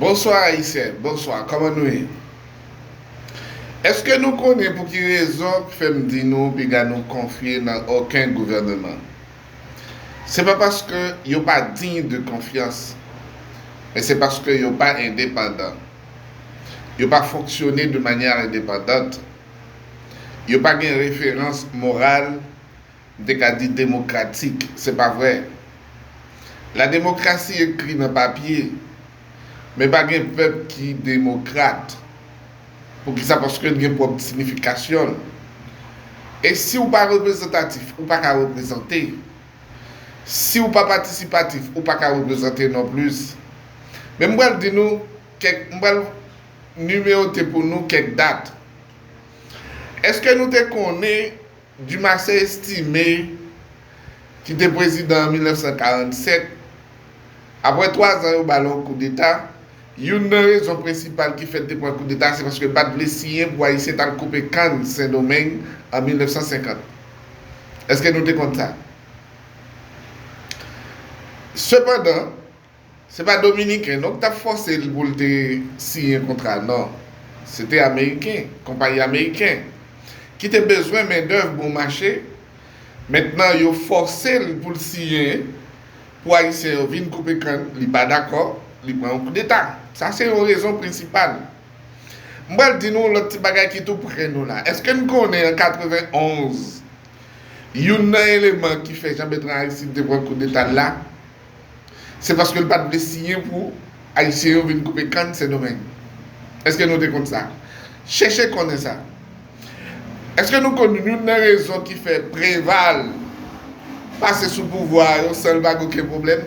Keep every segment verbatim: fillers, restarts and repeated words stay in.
Bonswa Ayisyen, bonswa, kòman nou ye? Èske nou konnen pou ki rezon k fè m di nou piga nou konfye nan okenn gouvèneman? Se pa paske yo pa diy de konfyans, men se paske yo pa endepandan. Yo pa fonksyone de manyè endepandant. Yo pa gen referans moral, m te ka di demokratik, se pa vrè. La demokrasi ekri nan papye, men pa gen pèp ki demokrat. Poukisa? Paske l gen pwòp siyifikasyon l. E si w pa reprezantatif, ou pa ka reprezante. Si w pa patisipatif, ou pa ka reprezante non plis. Men m pral di nou kèk, m pral nimewote pou nou kèk dat. Èske nou te konnen Dumarsais Estimé, ki te prezidan an mil nèf san karannsenk, apre twa zan yo ba l yon koudeta, youn nan rezon prensipal ki fè l te pran koudeta se paske l pa t vle siyen pou Ayisyen t al koupe kann Sendomeng an mil nèf san senkant. Èske nou te konn sa? Sepandan, se pa Dominiken non ki t ap fòse l pou l te siyen kontra, non. Se te Ameriken, konpayi ameriken, ki te bezwen mendèv bon mache. Mentnan, yo fòse l pou l siyen pou Ayisyen yo vin koupe kann, li pa dakò, li pran yon koudeta. Sa se yon rezon prensipal. M pral di nou yon lòt ti bagay ki tou pre nou la. Èske n konnen an katrevenonz, youn nan eleman ki fè Jean Bertrand Aristide te pran koudeta l la, se paske l pa t vle siyen pou Ayisyen yo vin koupe kann Sendomeng. Èske nou te konn sa? Chèche konnen sa. Èske nou konn youn nan rezon ki fè Preval pase sou pouvwa a yo san l pa gen okenn pwoblèm?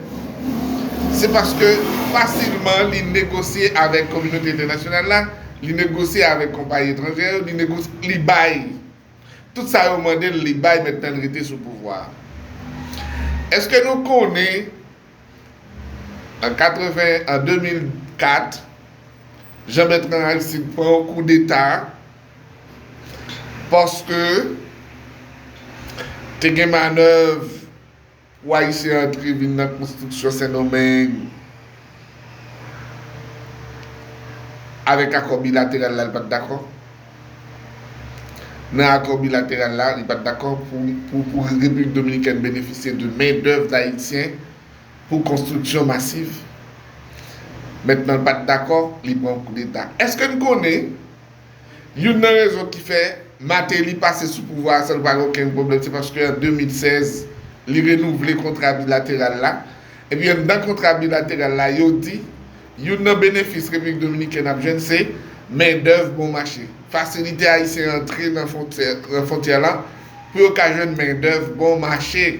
Se paske fasilman li negosye avèk kominote entènasyonal la, li negosye avèk konpayi etranjè yo, li negosye, li bay. Tout sa yo mande l, li bay, mentnan l rete sou pouvwa a. Èske nou konnen an katreven, an de mil kat, Jean Bertrand Aristide pran yon koudeta paske te gen manèv pou Ayisyen antre vin nan konstriksyon Sendomeng avèk akò bilateral la, li pa t dakò. Nan akò bilateral la, li pa t dakò pou, pou, pou Repiblik Dominikèn benefisye de mendèv Ayisyen pou konstriksyon masiv. Mentnan, l pa t dakò, li pran koudeta. Èske n konnen youn nan rezon ki fè Martelly pase sou pouvwa a san l pa gen okenn pwoblèm, se paske an de mil sèz, li renouvle kontra bilateral la. Epi anndan kontra bilateral la, yo di, youn nan benefis Repiblik Dominikèn ap jwenn se mendèv bon mache. Fasilite Ayisyen antre nan fwontyè, nan fwontyè la pou yo ka jwenn mendèv bon mache.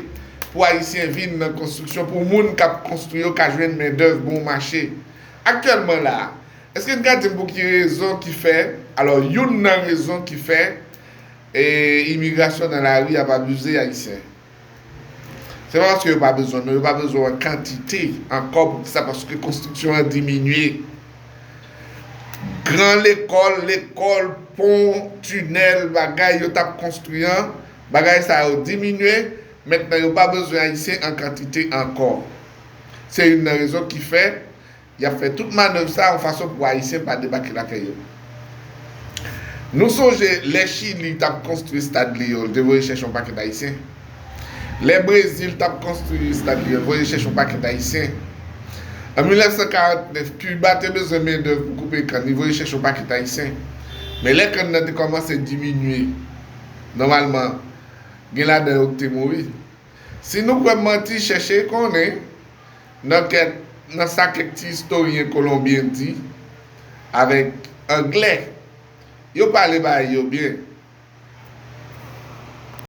Pou Ayisyen vin nan konstriksyon, pou moun k ap konstwi yo ka jwenn mendèv bon mache. Aktyèlman la a, èske n ka di m pou ki rezon ki fè, alò, youn nan rezon ki fè, e, imigrasyon nan lari ap abize Ayisyen? Se pa paske yo pa bezwen, non, yo pa bezwen an kantite ankò. Poukisa? Paske konstriksyon an diminye. Gran lekòl, lekòl, pon, tinèl, bagay yo t ap konstwi an, bagay sa yo diminye. Mentnan, yo pa bezwen Ayisyen an kantite ankò. Se youn nan rezon ki fè y ap fè tout manèv sa a yon fason pou Ayisyen pa debake lakay yo. Nou sonje lè Chili t ap konstwi estad li yo, l te voye chèche yon pakèt Ayisyen. Lè Brezil t ap konstwi estad li yo, l voye chèche yon pakèt Ayisyen. An mil nèf san karant nèf, Kiba te bezwen mendèv pou koupe kann, li voye chèche yon pakèt Ayisyen. Men lè kann nan te kòmanse diminye, nòmalman, gen ladan yo ki te mouri. Si nou kwè m manti, chèche konnen nan kèk, nan sa kèk ti istoryen kolonbyen di avèk anglè. Yo pale bagay yo byen.